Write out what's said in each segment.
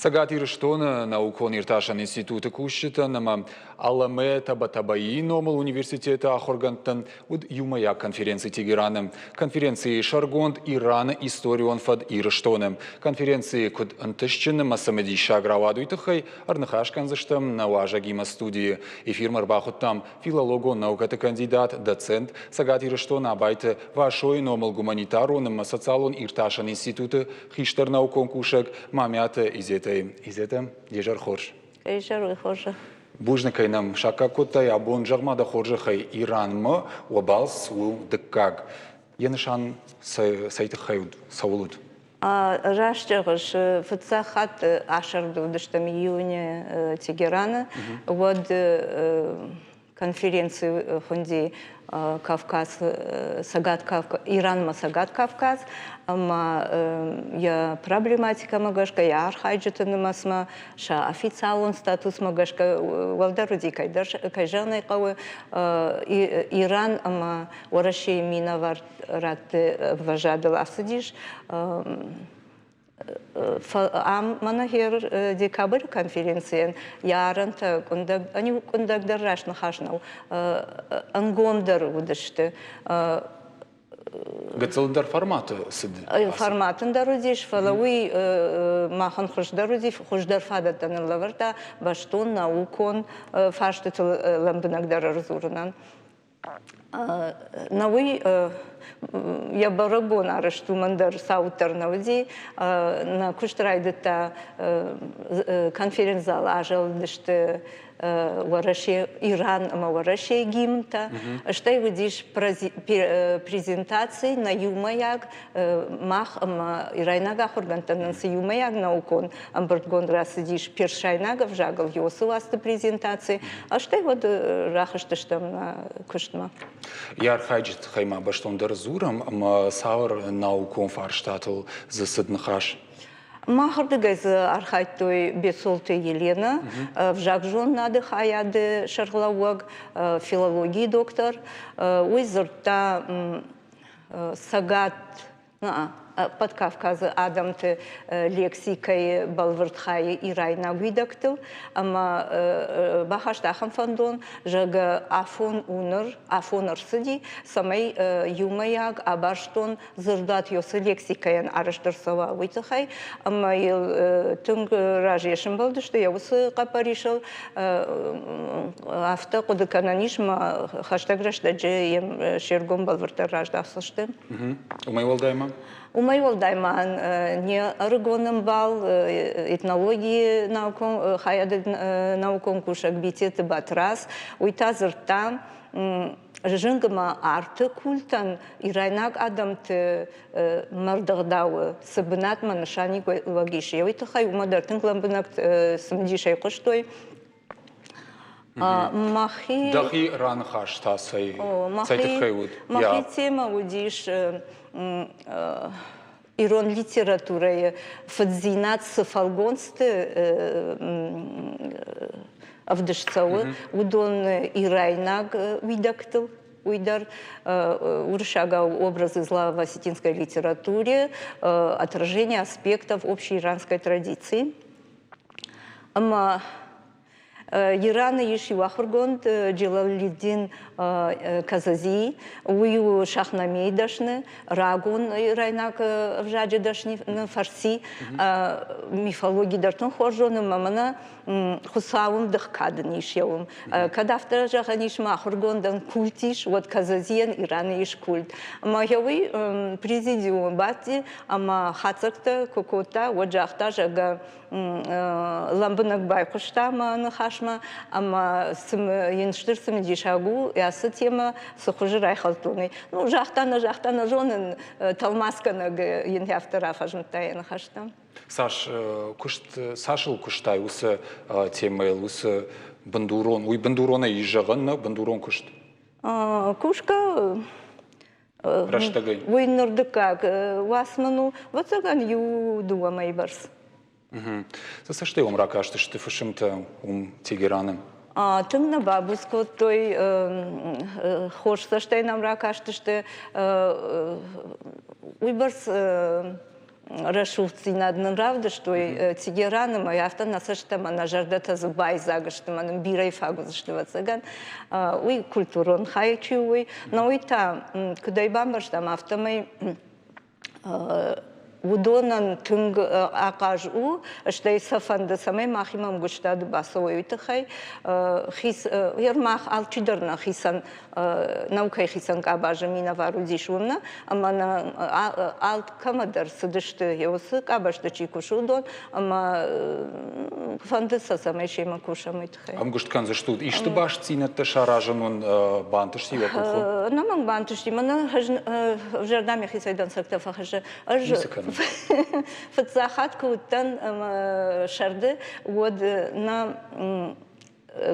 Цӕгат Ирыстоны наукон-иртасӕн институты кусджытӕн ӕмӕ Аламе Табатабаийы номыл университеты ахуыргӕндтӕн уыд иумӕйаг конференци Тегераны. Конференцийы сӕргонд Ираны историон фӕд Ирыстоны. Конференцийы куыд ӕнтыстджын ӕмӕ цымыдисаг рауад, уый тыххӕй ӕрныхас кӕндзыстӕм нӕ уазӕгимӕ студийы. Эфирмӕ ӕрбахуыдтам филологон наукӕты кандидат, доцент, Цӕгат Ирыстоны Абайты Васойы номыл гуманитарон ӕмӕ социалон иртасӕн институты хистӕр наукон кусӕг Мамиаты Изетӕйы. Изетӕ, де зӕр хорз. Изӕр уый хорз. Бузныг, кӕй нӕм саккаг кодтай абон. Зӕгъ-ма дӕ хорзӕхӕй, Иранмӕ уӕ балц у дыккаг. Йӕ нысан цӕй тыххӕй уыд, цӕуыл уыд? Раст зӕгъыс, фыццаг хатт асӕрды уыдыстӕм июны Тегераны, уӕд конференци хуынди Кавказ, Цӕгат Кавказ, Иранмӕ Цӕгат Кавказ, ӕмӕ йӕ проблематикӕмӕ гӕсгӕ, йӕ архайджыты нымӕцмӕ, сӕ официалон статусмӕ гӕсгӕ уӕлдӕр уыди, кӕй зӕгъын ӕй хъӕуы, Иран ӕмӕ Уӕрӕсейы минӕвӕртты ӕмвӕзадыл ацыдис. Ам мӕнӕ гъер декабры конференцийӕн йӕ арӕнтӕ къуындӕг, ӕниу къуындӕгдӕр раст ныхас нӕу, ӕнгомдӕр уыдысты. Гыццылдӕр форматы цыд? Формат ӕндӕр уыдис, фӕлӕ уый махӕн хуыздӕр уыди, хуыздӕр фадӕттӕ нын лӕвӕрдта бӕстон наукон фарстытыл лӕмбынӕгдӕр ӕрдзурынӕн. Нӕ уый йӕ бӕрӕгбон арӕзт уымӕн дӕр цауддӕр нӕ уыди. Нӕ куыст райдыдта конференц-залы азӕлыдысты Уӕрӕсе, Иран ӕмӕ Уӕрӕсейы гимнтӕ. Стӕй уыдис презентаци нӕ иумӕйаг мах ӕмӕ ирайнаг ахуыргӕндтӕн нын цы иумӕйаг наукон ӕмбырдгонд рацыдис персайнаг ӕвзагыл Йосы уацты презентаци, стӕй уӕд рахызтыстӕм нӕ куыстмӕ. Йӕ архайджыты тыххӕй ма бӕстондӕр дзурӕм ӕмӕ цавӕр наукон фарстатыл дзы цыд ныхас? Махырдыгӕй дзы архайдтой Бесолты Еленӕ, ӕвзагзонынады хайады сӕргълӕууӕг, филологийы доктор. Уый дзырдта Цӕгат ӕппӕт Кавказы адӕмты лексикӕйы бӕлвырд хайы ирайнаг уидӕгтыл ӕмӕ бахаста ахӕм фӕндон, зӕгъгӕ, афон у ныр, афон ӕрцыди, цӕмӕй иумӕйаг абарстон дзырдуат Йосы лексикӕйӕн арӕзт ӕрцӕуа, уый тыххӕй. Ӕмӕ йыл тынг разыйӕ сӕмбӕлдысты йӕ уыцы хъӕппӕрисыл. Афтӕ хъуыды кӕнӕн ис, мӕ хӕстӕг рӕстӕджы йӕм се ргом бӕлвырддӕр раздахдзысты. Уымӕй уӕлдай ма? Уымӕй уӕлдай ма не ӕрыгон ӕмбал, этнологийы наукон хайады наукон кусӕг Битеты Батрадз, уый та дзырдта зынг ӕмӕ арты культӕн ирайнаг адӕмты мӕрдӕгъдауы цы бынатмӕ нысаниуӕг ис, уый тыххӕй уымӕ дӕр тынг лӕмбынӕг цымыдисӕй хъуыстой. Мӕхи Дӕхи раныхас та цӕй цӕй тыххӕй уыд? Мӕхи темӕ уыдис ирон литературӕйы фыддзинад цы фӕлгонцты ӕвдыст цӕуы, уыдон ирайнаг уидӕгтыл. Уый дӕр уырыссагау образы зла в осетинской литературе, отражение аспектов общей иранской традиции. Ӕмӕ Ираны ис иу ахуыргонд Джалалиддин Казази, уый у Шахнамейы дӕсны, рагон ирайнаг ӕвзаджы дӕсны фарси, мифологи дӕр тынг хорз зоны, ӕмӕ мӕнӕ Хуыцауы мдых кад ын ис йӕ уым. Кӕд афтӕ зӕгъӕн ис, мӕ ахуыргондӕн культ ис, уӕд Казазийӕн Ираны ис культ. Ӕмӕ йӕ уый президиумы бадти ӕмӕ хатдзӕгтӕ куы кодта, уӕд загъта, зӕгъгӕ, лӕмбынӕг байхъуыста мӕ ныхасмӕ ӕмӕ йын стыр цымыдисаг у ацы темӕ цы хуызы райхӕлдтон. Ну, загъта, нӕ загъта, нӕ зонын, тӕлмацгӕнӕг йын афтӕ рафӕзмыдта йӕ ныхӕстӕ. Цас куыст, цасыл куыстай уыцы темӕйыл, уыцы бындурон, уый бындуронӕй ис зӕгъӕн, нӕ бындурон куыст? Кусгӕ рӕстӕгӕй? Уый ныр дыккаг уац мын у, ӕвӕццӕгӕн, иу-дыууӕ мӕйы бӕрц. Цы цӕстӕй уӕм ракастысты фысымтӕ уым Тегераны? Тынг нӕ бабуц кодтой, хорз цӕстӕй нӕм ракастысты. Уыйбӕрц рӕсугъддзинад нын равдыстой Тегераны мӕ афтӕ нӕ цӕст ӕмӕ нӕ зӕрдӕтӕ дзы байдзаг сты мӕ нын бирӕ фаг уыдзысты, ӕвӕццӕгӕн. Уый культурон хай чи у, уый. Но уый та, куыд ӕй бамбӕрстам, афтӕмӕй уыдонӕн тынг ахъаз у, стӕй сӕ фӕнды, цӕмӕй махимӕ ӕмгуыстады бацӕуой, уый тыххӕй. Мах алчидӕр нӕ хицӕн наукӕйы хицӕн къабазы минӕвар уыдис уым нӕ, ӕмӕ нӕ алкӕмӕ дӕр цыдысты уыцы къабӕзты чи кусы, уыдон, ӕмӕ фӕнды сӕ, цӕмӕй семӕ кусӕм, уый тыххӕй. Ӕмгуыст кӕндзыстут? Исты бастдзинӕдтӕ саразын уын бантысти уӕ къухы? Ӕнӕмӕнг бантысти. Мӕнӕ зӕрдӕ мӕхицӕй дӕнцӕгтӕ фӕхӕссы. Ӕз фыццаг хатт куы уыдтӕн сӕрды, уӕд нӕ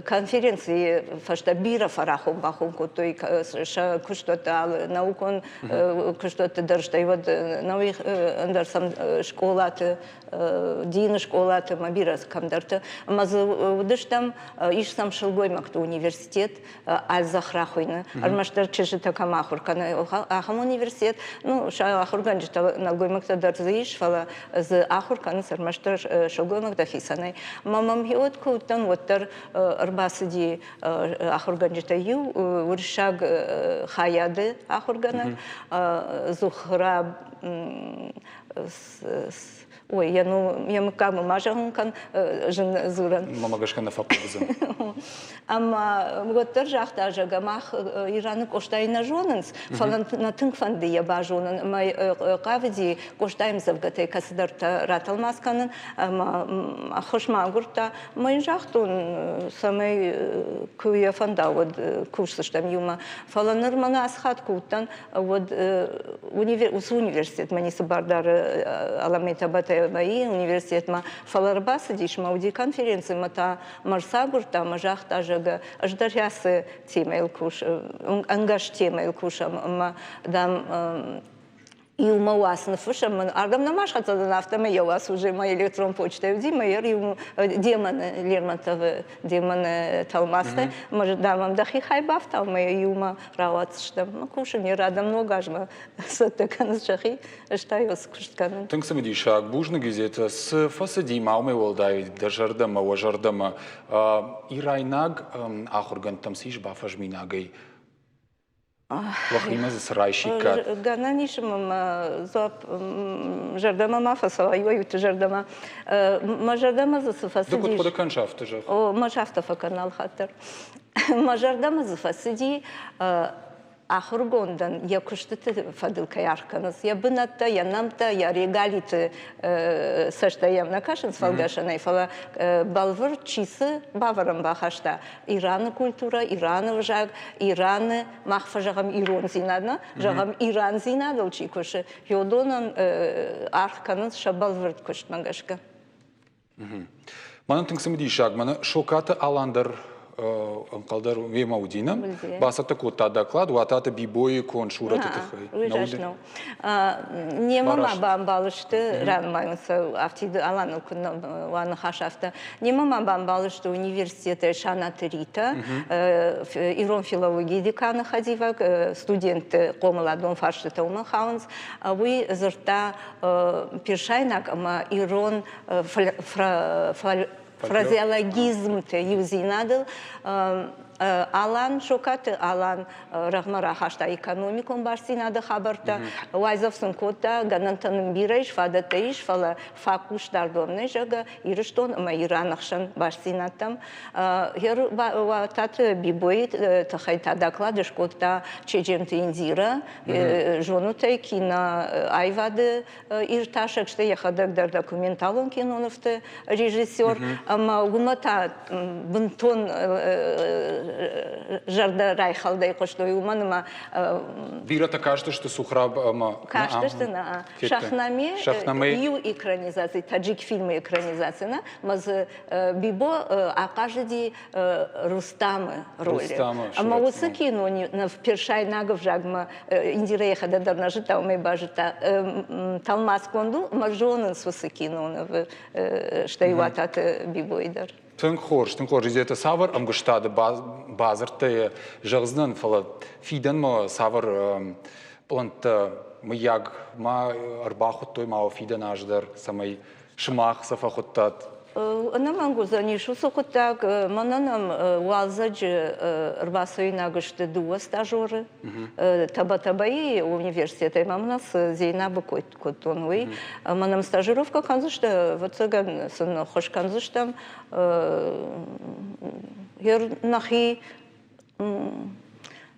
конференцийы фӕстӕ бирӕ фӕрахон-бахон кодтой сӕ куыстуӕтты алы наукон куыстуӕтты дӕр, стӕй уӕд науи ӕндӕр сӕм скъолаты, дины скъолаты ӕмӕ бирӕ кӕмдӕрты. Ӕмӕ дзы уыдыстӕм, ис сӕм сылгоймӕгты университет, Аль-Захра хуыйны, ӕрмӕстдӕр чызджытӕ кӕм ахуыр кӕны, ахӕм университет. Ну, сӕ ахуыргӕнджытӕ нӕлгоймӕгтӕ дӕр дзы ис, фӕлӕ дзы ахуыр кӕнынц ӕрмӕстдӕр сылгоймӕгтӕ хицӕнӕй. Мӕ мӕм уӕд куы уыдтӕн, уӕддӕр ӕрбацыди ахуыргӕнджытӕй иу уырыссаг хайады ахуыргӕнӕг Зухра. Ой, йӕ ну йӕ мыггагмӕ ма зӕгъын кӕн, зын дзурӕн. Мамӕ гӕсгӕ нӕ фӕхъӕудзӕн. Ӕмӕ уӕддӕр загъта, зӕгъгӕ, мах Ираны Къостайы нӕ зонынц, фӕлӕ нӕ тынг фӕнды йӕ базонын. Ӕмӕ хъавыди Къостайы ӕмдзӕвгӕтӕй кӕцыдӕртӕ ратӕлмац кӕнын ӕмӕ ӕххуыс ма агуырдта. Ӕмӕ йын загътон, цӕмӕй куы йӕ фӕнда, уӕд кусдзыстӕм иумӕ. Фӕлӕ ныр мӕнӕ ацы хатт куы уыдтӕн, уӕд уыцы университетмӕ ницы бар дары Аламета Батаевайы университетмӕ, фӕлӕ ӕрбацыдис мӕ уыди конференцимӕ та мӕ рцагуырдта ӕмӕ загъта, зӕгъгӕ, ӕз дӕр ацы темӕйыл кус, ӕнгӕс темӕйыл кусӕм ӕмӕ, дам, иумӕ уац ныффыссӕм. Мын ардӕм нӕма схӕццӕ дӕн, афтӕмӕй йӕ уац уже мӕ электрон почтӕ уыди, мӕ йӕ демоны Лермонтовы демоны тӕлмацтӕ, мӕ, дам, ӕм дӕхи хай бафтау, мӕ иумӕ рауадздзыстӕм. Мӕ кусын йӕ радӕм ног азмӕ цӕттӕ кӕнынц сӕхи, ӕз та йыл куыст кӕнын. Тынг цымыдисаг. Бузныг, Изетӕ. Цы фӕцыди ма уымӕй уӕлдай дӕ зӕрдӕмӕ, уӕ зӕрдӕмӕ? Ирайнаг ахуыргӕндтӕм цы ис бафӕзминагӕй? Уӕхимӕ дзы цы райсиккат? Гӕнӕн ис ӕмӕ мӕ дзуапп зӕрдӕмӕ ма фӕцӕуа, иуӕй-иуты зӕрдӕмӕ. Мӕ зӕрдӕмӕ дзы цы фӕцыдис... Ды куыд хъуыды кӕныс, афтӕ зӕгъ. О, мӕ афтӕ фӕкӕн алхатт дӕр. Мӕ зӕрдӕмӕ дзы фӕцыди, ахуыргондӕн йӕ куыстыты фӕдыл кӕй аргъ кӕнынц, йӕ бынӕттӕ, йӕ нӕмттӕ, йӕ регалиты цӕстӕй йӕм нӕ кӕсынц фӕлгӕсӕнӕй, фӕлӕ бӕлвырд чи цы бавӕрӕн бахаста Ираны культурӕ, Ираны взаг, Ираны, мах фӕзӕгъӕм ирондзинад, нӕ зӕгъӕм ирандзинадыл чи кусы, уыдонӕн аргъ кӕнынц сӕ бӕлвырд куыстмӕ гӕсгӕ. Мӕнӕн тынг цымыдисаг, мӕнӕ Сокаты Алан дӕр ӕнхъӕлдӕр уемӕ уыди, нӕ? Бацӕттӕ кодта доклад Уататы Бибойы конд сурӕты тыххӕй. Уый раст нӕу. Немӕ ма бамбал сты, ранымайон сӕ афтид Аланыл куы уа ныхас, афтӕ. Немӕ ма бамбал сты университеты Шанаты Рита, ирон филологийы деканы хӕдивӕг, студентты хъомыладон фарстытӕ уымӕ хауынц. Уый дзырдта персайнаг ӕмӕ ирон фразеологизмты иудзинадыл. Алан, Сокаты Алан рӕгъмӕ рахаста экономикон бастдзинады хабӕрттӕ, уайдзӕф сын кодта, гӕнӕнтӕ нын бирӕ ис, фадӕттӕ ис, фӕлӕ фаг хъусдард уӕм нӕй, зӕгъгӕ, Ирыстон ӕмӕ Ираны хсӕн бастдзинӕдтӕм. Уататы Бибойы тыххӕй та доклад скодта Чеджемты Индира, зонут ӕй, киноаивады иртасӕг, стӕй йӕхӕдӕг дӕр документалон кинонывты режиссер, ӕмӕ уымӕ та бынтон зӕрдӕ райхӕлдӕй хъуыстой, уымӕн ӕмӕ Бирӕтӕ кастысты Сухраб ӕмӕ Кастысты, нӕ. Шахнаме, иу экранизаци, таджик фильмы экранизаци, нӕ, ӕмӕ дзы Бибо ахъазыди Рустамы роли. Ӕмӕ уыцы киноныв персайнаг ӕвзагмӕ Индирӕ йӕхӕдӕг дӕр нӕ зыдта, уымӕй базыдта. Тӕлмацгонд у ӕмӕ зонынц уыцы кинонывы, стӕй Уататы Бибойы дӕр. Тынг хорз, тынг хорз. Изетӕ, цавӕр ӕмгуыстады бадзырдтӕ зӕгъдзынӕн, фӕлӕ фидӕнмӕ цавӕр пълӕнттӕ Мыййаг ма ӕрбахуыдтой ма фидӕн аз дӕр, цӕмӕй сымах сӕ фӕхуыдтат? Ӕнӕмӕнг уыдзӕнис уыцы хъуыддаг. Мӕнӕн ӕм уалдзӕджы ӕрбацӕуинаг сты дыууӕ стажеры. Табатабайы университетӕй ма мын цы Зейнабы кой кодтон, уый. Ӕмӕ нӕм стажировкӕ кӕндзысты, ӕвӕццӕгӕн сын ӕххуыс кӕндзыстӕм. Нӕхи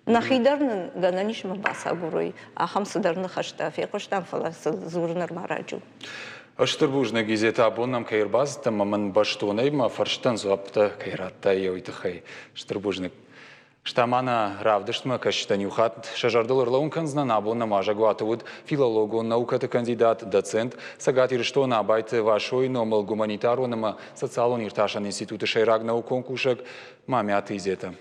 Нӕхи дӕр нын гӕнӕн ис ӕмӕ бацагурой. Ахӕм цыдӕр ныхӕстӕ фехъуыстам, фӕлӕ сыл дзурын нырма раджы у. Стыр бузныг, Изетӕ, абон нӕм кӕй ӕрбацыдтӕ ӕмӕ мын бӕстонӕй мӕ фӕрстӕн дзуӕпптӕ кӕй радтай, уый тыххӕй. Стыр бузныг. Стӕ ма нӕ равдыстмӕ кӕсджытӕн иу хатт сӕ зӕрдыл ӕрлӕууын кӕндзынӕн, абон нӕм уазӕгуаты уыд филологон наукӕты кандидат, доцент, Цӕгат Ирыстоны Абайты Васойы номыл гуманитарон ӕмӕ социалон иртасӕн институты сӕйраг наукон кусӕг Мамиаты Изетӕ.